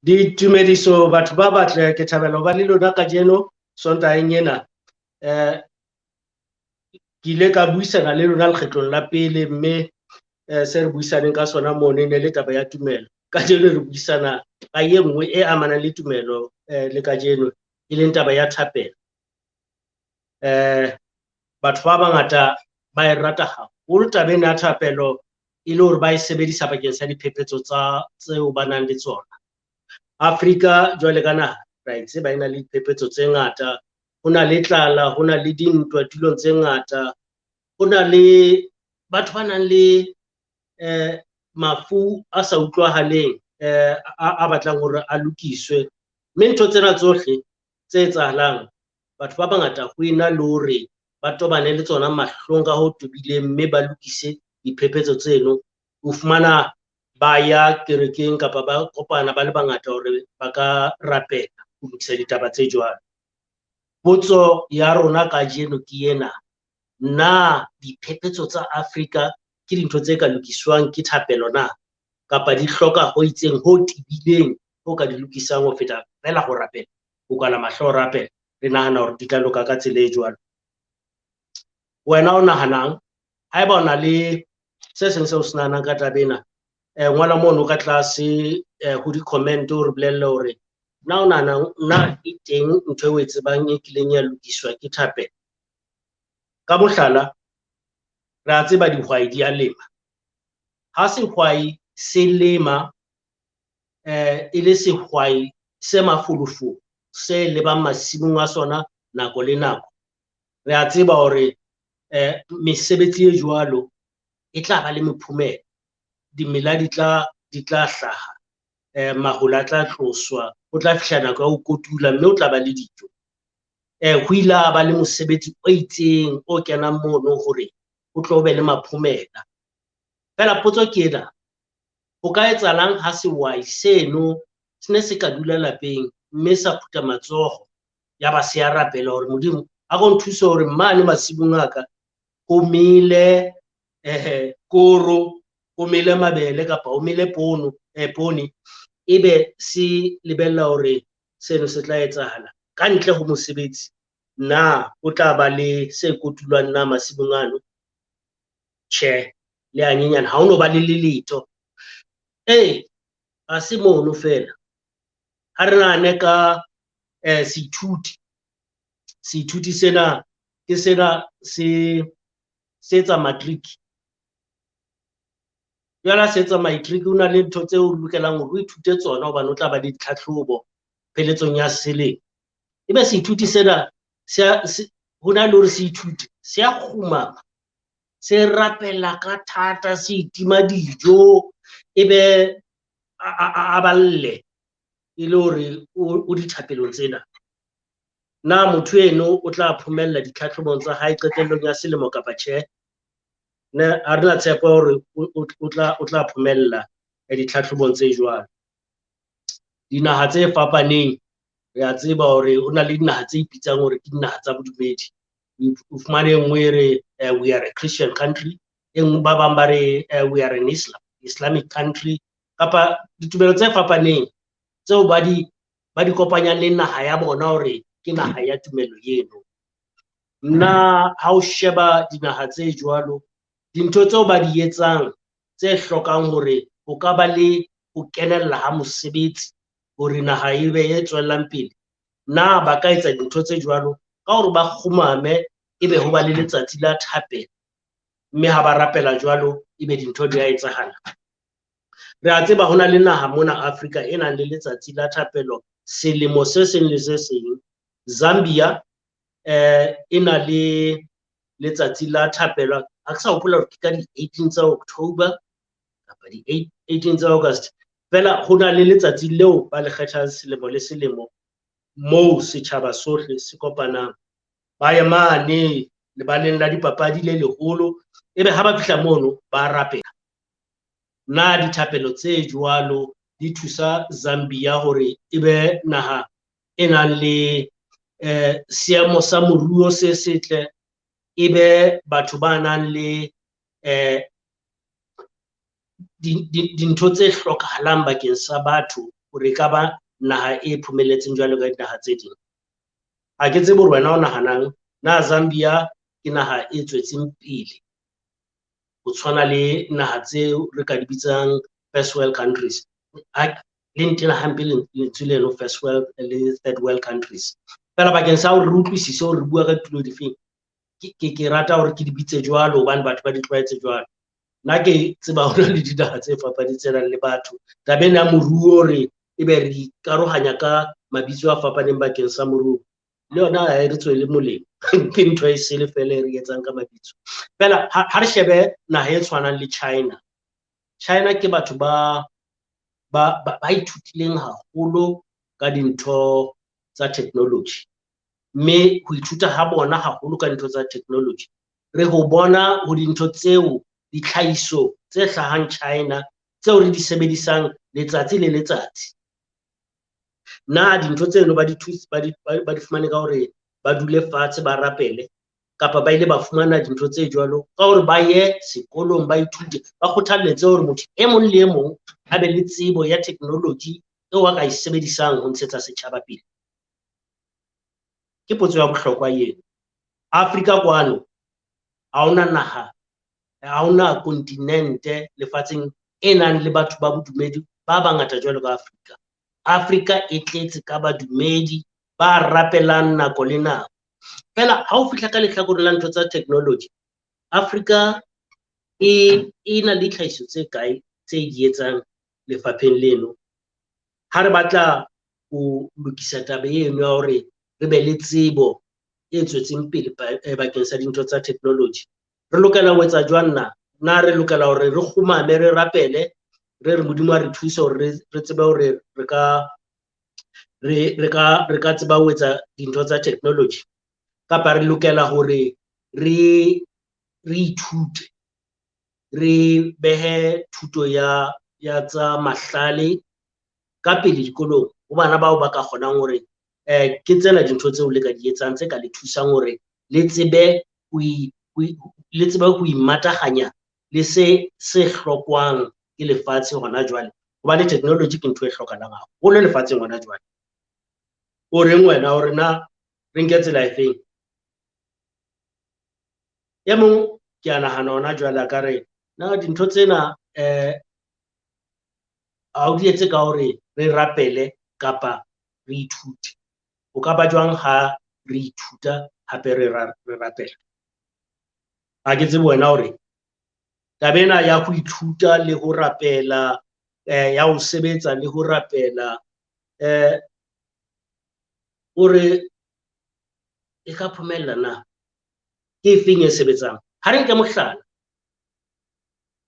Ditumediso batho ba batle, ke thabela ho ba le lona kajeno Sontaheng ena. Ke ile ka buisana le lona lekgetlong la pele, mme se re buisaneng ka sona mono e ne le taba ya tumelo. Kajeno re buisana ka e nngwe e amanang le tumelo le kajeno, e leng taba ya thapelo. Batho ba bangata ba e rata haholo taba ena ya thapelo, e le hore ba e sebedisa bakeng sa diphephetso tsa tseo ba nang le tsona. Afrika jwale ka naha ra e tseba e na le diphephetso tse ngata, ho na le tlala, ho na le dintwa tulong tse ngata, ho na le batho ba nang le mafu a sa utlwahaleng a batlang hore a lokiswe. Mme ntho tsena tsohle tse etsahalang, batho ba bangata ho ena le hore ba tobane le tsona mahlong ka ho tobileng mme ba lokise diphephetso tseno, o fumana ba ya kerekeng kapa ba kopana ba le bangata hore ba ka rapela ho lokisa ditaba tse jwalo. Potso ya rona kajeno ke ena: na diphephetso tsa Afrika ke dintho tse ka lokiswang ke thapelo na, kapa di hloka ho itseng ho tebileng ho ka di lokisang ho feta feela ho rapela, ho kwala mahlo ho rapela, re nahana hore di tla loka ka tsela e jwalo? Wena o nahanang? Haeba o na le se seng seo se nahanang ka taba ena, ngola mono ka tlase ho di-comment o re bolelle hore na o nahanang, na e teng ntho eo o e tsebang e kileng ya lokiswa ke thapelo? Ka mohlala, re a tseba dihwai di a lema. Ha sehwai se lema e le sehwai se mafolofolo, se lebang masimong a sona nako le nako, re a tseba hore mesebetsi e jwalo e tla ba le mephumela. Dimela di tla hlaha, mahola a tla tloswa, ho tla fihla nako ya ho kotula mme o tla ba le dijo. Ho ile ha ba le mosebetsi o itseng o kenang mono hore o tlo be le maphomela. Feela potso ke ena: ho ka etsahalang ha sehwai seno se ne se ka dula lapeng mme sa phutha matsoho ya ba se a rapela hore Modimo a ko nthuse hore mane masimong a ka ho mele koro, ho mele mabele kapa ho mele poone, ebe se lebella hore seno se tla etsahala ka ntle ho mosebetsi? Na ho tla ba le se kotulwang na masimong ano? Tjhe, le hanyenyane, ha ho no ba le letho. Ee, ha se mono feela. Ha re nahane ka seithuti. Seithuti sena ke sena se etsa matric. Jwale ha se etsa matric, ho na le ntho tseo o lokelang hore o ithute tsona hobane o tla ba le ditlhatlhobo pheletsong ya selemo. Ebe seithuti sena ho na le hore se ithute, se a kgumama, se rapela ka thata, se itima dijo, ebe a balle e le hore o dithapelong tsena. Na motho eno o tla phomella ditlhatlhobong tsa hae qetellong ya selemo kapa tjhe? Ne ha re na tshepo hore o tla phomella ditlhatlhobong tse jwalo. Dinaha tse fapaneng, re a tseba hore ho na le dinaha tse ipitsang hore ke dinaha tsa bodumedi. O fumane e nngwe e re we are a Christian country, e nngwe ba bang ba re we are an Islamic country, kapa ditumelo tse fapaneng tseo ba di kopanyang le naha ya bona hore ke naha ya tumelo eno. Nna ha o sheba dinaha tse jwalo, dintho tseo ba di etsang tse hlokang hore ho ka ba le ho kenella ha mosebetsi hore naha e be e tswellang pele, na ba ka etsa dintho tse jwalo ka hore ba kgumame ebe ho ba le letsatsi la thapelo, mme ha ba rapela jwalo ebe dintho di a etsahala? Re a tseba ho na le naha mona Afrika e nang le letsatsi la thapelo selemo se seng le se seng. Zambia e na le letsatsi la thapelo, ha ke sa hopola hore ke ka di-18 tsa October kapa di-18 tsa August. Feela ho na le letsatsi leo ba le kgethang selemo le selemo moo setjhaba sohle se kopanang, ba ye mane lebaleng la dipapadi le leholo, ebe ha ba fihla mono ba rapela. Na dithapelo tse jwalo di thusa Zambia hore e be naha e nang le seemo sa moruo se setle, e be batho ba nang le dintho tse hlokahalang bakeng sa batho hore e ka ba naha e phomelletseng jwalo ka dinaha tse ding. Ha ke tsebe hore wena o nahanang, na Zambia ke naha e tswetseng pele ho tshwana le naha tseo re ka di bitsang first world countries? Le ntena hampe lentswe leno first world le third world countries. Fela bakeng sa hore re utlwisise hore re bua ka ditulo difeng, ke rata hore ke di bitse jwalo hobane batho ba di tlwaetse jwalo. Nna ke tseba hore le dinaha tse fapaneng tse nang le batho. Taba ena ya moruo re ebe re ikarohanya ka mabitso a fapaneng bakeng sa moruo, le yona ha e re tswele molemo. Ke ntho e sele fela e re etsang ka mabitso. Fela ha re shebe naha e tshwanang le China. China ke batho ba ithutileng haholo ka dintho tsa technology. Mme ho ithuta ha bona haholo ka dintho tsa technology, re ho bona ho dintho tseo, ditlhahiso tse hlahang China tseo re di sebedisang letsatsi le letsatsi. Na dintho tseno ba di fumane ka hore ba dule fatshe ba rapele, kapa ba ile ba fumana dintho tse jwalo ka hore ba ye sekolong ba ithute, ba kgothalletse hore motho e mong le e mong a be le tsebo ya technology eo a ka e sebedisang ho ntshetsa setjhaba pele? Ke potso ya bohlokwa eno. Afrika kwano ha hona naha, ha hona kontinente lefatsheng e nang le batho ba bodumedi ba bangata jwalo ka Afrika. Afrika e tletse ka badumedi ba rapelang nako le nako. Fela ha o fihla ka lehlakoreng la ntho tsa technology, Afrika e na le ditlhahiso tse kae tse di etsang lefapheng leno? Ha re batla ho lokisa taba eno ya hore re be le tsebo e tswetseng pele bakeng sa dintho tsa technology, re lokela ho etsa jwang na? Na re lokela hore re kgumame, re rapele, re re Modimo a re thuse hore re tsebe hore re ka tseba ho etsa dintho tsa technology? Kapa re lokela hore re ithute, re behe thuto ya tsa mahlale ka pele dikolong ho bana bao ba ka kgonang hore ke tsena dintho tseo le ka di etsang tse ka le thusang hore le tsebe ho imatahanya le se hlokwang ke lefatshe hona jwale. Hobane technology ke ntho e hlokahalang haholo lefatsheng hona jwale. O reng wena hore na re nke tsela efeng? E mong ke a nahana hona jwale a ka re na dintho tsena ha o di etse ka hore re rapele kapa re ithute. O ka ba jwang ha re ithuta hape re rapela? Ha ke tsebe wena hore taba ena ya ho ithuta le ho rapela, ya ho sebetsa le ho rapela, hore e ka phomella na? Ke efeng e sebetsang? Ha re nke mohlala,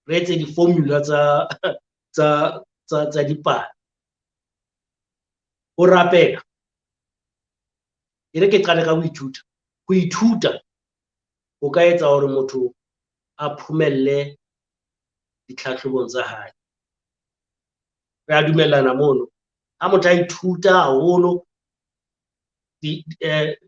re etse di-formula tsa dipalo. Ho rapela, e re ke qale ka ho ithuta. Ho ithuta ho ka etsa hore motho a phomelle ditlhahlobong tsa hae. Re a dumellana mono. Ha motho a ithuta haholo,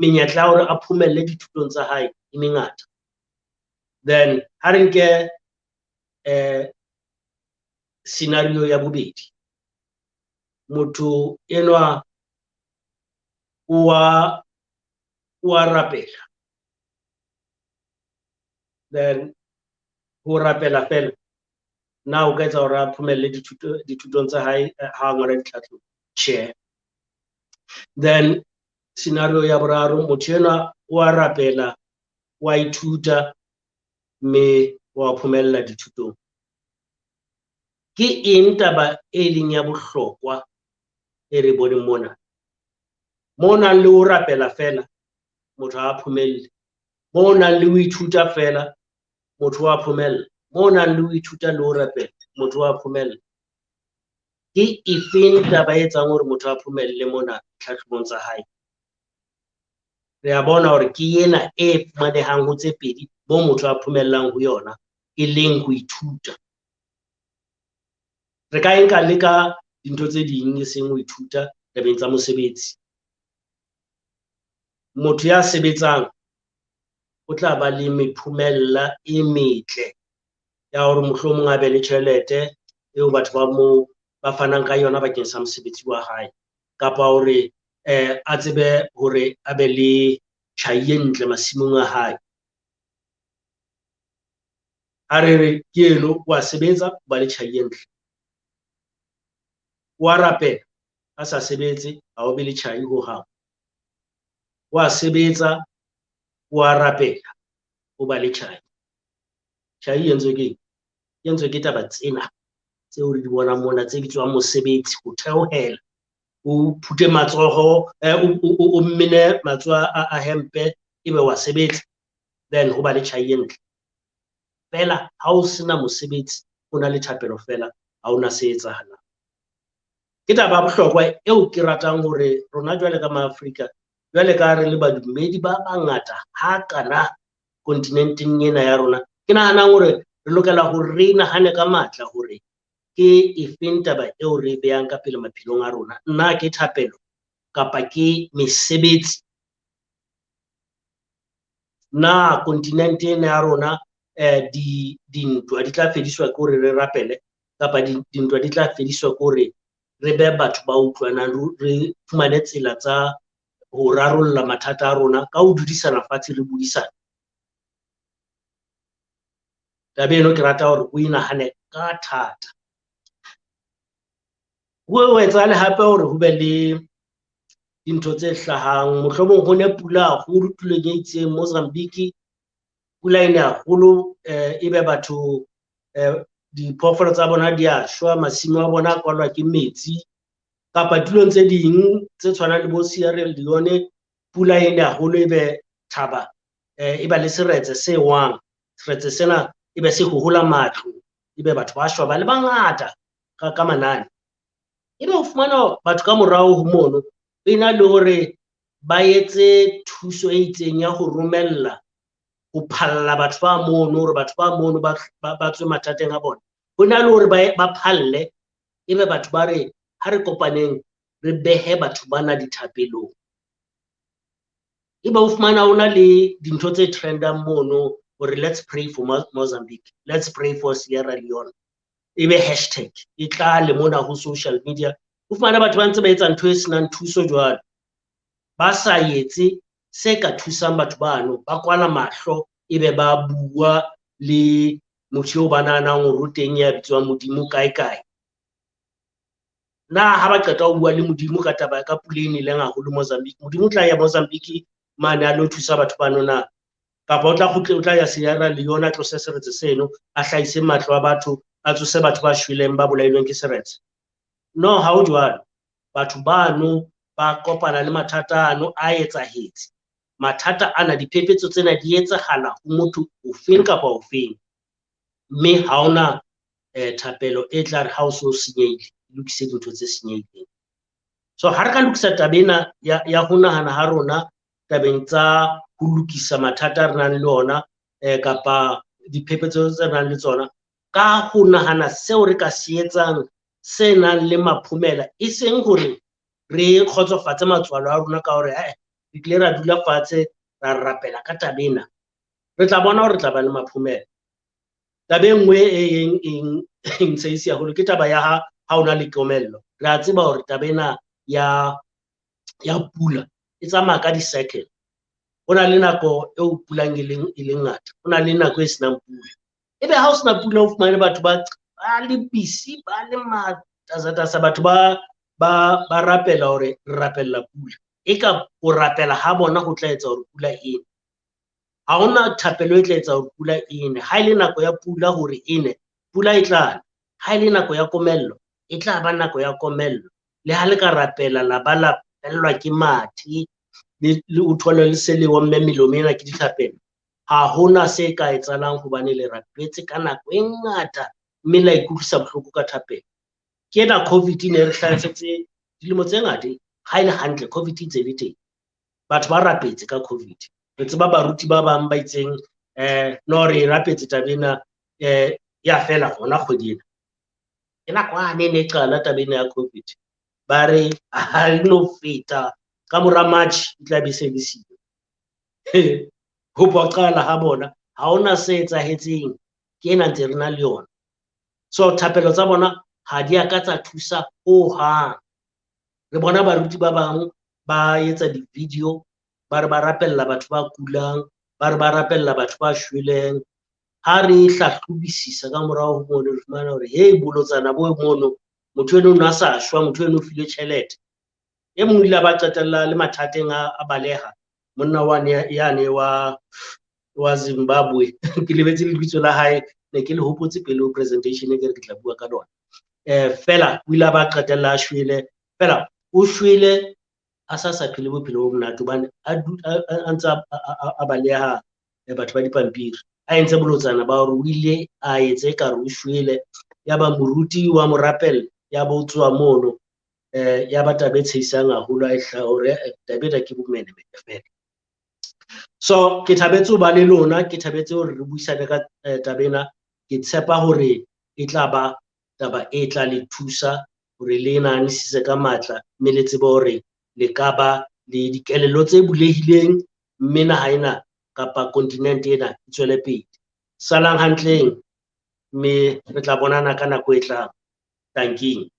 menyetla ya hore a phomelle dithutong tsa hae e mengata. Then ha re nke scenario ya bobedi, motho enwa o a rapela. Then ho rapela fela, na o ka etsa hore a phomelle dithutong tsa hae ha a ngola ditlhatlhobo? Tjhe. Then scenario ya boraro, motho enwa o a rapela, o a ithuta, mme o a phomella dithutong. Ke eng taba e leng ya bohlokwa e re boneng mona? Mo nang le ho rapela fela, motho ha a phomelle. Mo nang le ho ithuta fela, motho wa phomella. Mo nang le ho ithuta le ho rapela, motho wa phomella. Ke efeng taba e etsang hore motho a phomelle mona tlhahlobong tsa hae? Re a bona hore ke ena e fumanehang ho tse pedi moo motho a phomellang ho yona, e leng ho ithuta. Re ka nka le ka dintho tse ding e seng ho ithuta tabeng tsa mosebetsi. Motho ya sebetsang o tla ba le mephomella e metle ya hore mohlomong a be le tjhelete eo batho ba mo ba fanang ka yona bakeng sa mosebetsi wa hae, kapa hore a tsebe hore a be le tjhai e ntle masimong a hae. A re re ke eno wa sebetsa, o ba le tjhai e ntle. Wa rapela, a sa sebetse, ha o be le tjhai hohang. Wa sebetsa, wa rapela, o ba le tjhai. Tjhai e entswe ke eng? E entswe ke taba tsena tseo re di bonang mona tse bitswang mosebetsi, ho theohela, o phute matsoho, o mmene matsoho a hempe, ebe wa sebetsa, then ho ba le tjhai e ntle. Fela ha o sena mosebetsi, o na le thapelo fela, ha ona se etsahalang. Ke taba ya bohlokwa eo ke ratang hore rona jwale ka maAfrika, jwale ka re le badumedi ba bangata hakana kontinenteng ena ya rona, ke nahanang hore re lokela hore re nahane ka matla hore ke efeng taba eo re e behang ka pele maphelong a rona. Nna ke thapelo kapa ke mesebetsi? Na kontinente ena ya rona dintwa di tla fediswa ke hore re rapele, kapa dintwa di tla fediswa ke hore re be batho ba utlwanang, re fumane tsela tsa ho rarolla mathata a rona ka ho dudisana fatshe re buisane? Taba eno ke rata hore o inahane ka thata. Ho etsahale hape hore ho be le dintho tse hlahang, mohlomong ho ne pula haholo tulong e itseng Mozambique, pula e ne haholo, ebe batho diphoofolo tsa bona di a shwa, masimo a bona a kwalwa ke metsi, kapa tulong tse ding tse tshwanang le bo Sierra Leone, pula e ne haholo ebe thaba e ba le seretse se wang, seretse sena ebe se hohola matlo, ebe batho ba shwa ba le bangata ka manane. Ebe o fumana batho ka morao ho mono, ho ena le hore ba etse thuso e itseng ya ho romella, ho phalla batho ba mono, hore batho ba mono ba tswe mathateng a bona. Ho na le hore ba phalle, ebe batho ba re ha re kopaneng re behe batho bana dithapelong. Ebe o fumana ho na le dintho tse trendang mono hore let's pray for Mozambique, let's pray for Sierra Leone. Ebe hashtag e tlale mona ho social media. O fumana batho ba ntse ba etsa ntho e senang thuso jwalo, ba sa etse se ka thusang batho bano, ba kwala mahlo ebe ba bua le motho eo ba nahanang hore o teng ya bitswang Modimo kae kae. Na ha ba qeta ho bua le Modimo ka taba ka pula e neleng haholo Mozambique, Modimo o tla ya Mozambique mane a lo thusa batho bano na? Kapa o tla kgutle, o tla ya Sierra Leone a tlose seretse seno, a hlahise matlo a batho, a tsose batho ba shweleng ba bolailweng ke seretse? No, ha ho jwalo. Batho bano ba kopana le mathata ano a etsahetse. Mathata ana, diphephetso tsena di etsahala ho motho ofeng kapa ofeng, mme ha hona thapelo e tla re ha o so senyehile, lokise dintho tse senyehileng. So ha re ka lokisa taba ena ya ho nahana ha rona tabeng tsa ho lokisa mathata a re nang le ona, kapa diphephetso tse re nang le tsona, ka ho nahana seo re ka se etsang se nang le maphomela, e seng hore re kgotsofatse matswalo a rona ka hore re tlile ra dula fatshe ra rapela ka taba ena, re tla bona hore re tla ba le maphomela. Taba e nngwe e eng e ntshehisa haholo ke taba ya ha o na le komello. Re a tseba hore taba ena ya pula e tsamaya ka di-cycle. Ho na le nako eo pulang e leng ngata, ho na le nako e senang pula. Ebe ha o sena pula o fumane batho ba le busy, ba le matasatasa, batho ba rapela hore re rapella pula. Eka ho rapela ha bona ho tla etsa hore pula e ne. Ha hona thapelo e tla etsa hore pula e ne. Ha e le nako ya pula hore e ne, pula e tla na. Ha e le nako ya komello, e tla ba nako ya komello. Le ha le ka rapela la ba la fellwa ke mathe, le o thole le se le omme melomo ena ke dithapelo, ha hona se ka etsahalang hobane le rapetse ka nako e ngata mme la ikutlwisa bohloko ka thapelo. Ke ena COVID ne re hlahetsetse dilemo tse ngata, ha e le hantle COVID e ntse le teng. Batho ba rapetse ka COVID. Re tseba baruti ba bang ba itseng no re rapetse taba ena ya fela hona kgwedi ena. Ke nako yane ne e qala taba ena ya COVID. Ba re ha e no feta ka mora March e tla be se le siyo. Ho boqala ha bona ha hona se etsahetseng, ke ena ntse re na le yona. So thapelo tsa bona ha di a ka tsa thusa hohang. Re bona baruti ba bang ba etsa di-video, ba re ba rapella batho ba kulang, ba re ba rapella batho ba shweleng. Ha re hlahlobisisa ka morao ho mono, re fumana hore hei, bolotsana bo mono, motho eno o ne a sa shwa, motho eno o filwe tjhelete. E mong o ile a ba qetella le mathateng a baleha, monna wane yane wa Zimbabwe, ke lebetse lebitso la hae, ne ke le hopotse pele ho presentation e ke re ke tla bua ka lona. Fela o ile a ba qetella a shwele, fela o shwele a sa sa phele bophelo bo monate hobane a ntse a baleha batho ba dipampiri. A entse bolotsana ba hore o ile a etse ekare o shwele, ya ba moruti wa mo rapella, ya ba o tsoha mono, ya ba taba e tshehisang haholo a e hlaha hore, taba ena ke bomenemene fela. So ke thabetse ho ba le lona, ke thabetse hore re buisane ka taba ena. Ke tshepa hore e tla ba taba e tla le thusa hore le nahanisise ka matla, mme le tsebe hore le ka ba le dikelello tse bulehileng, mme naha ena kapa kontinente ena e tswele pele. Salang hantleng, mme re tla bonana ka nako e tlang. Tanking.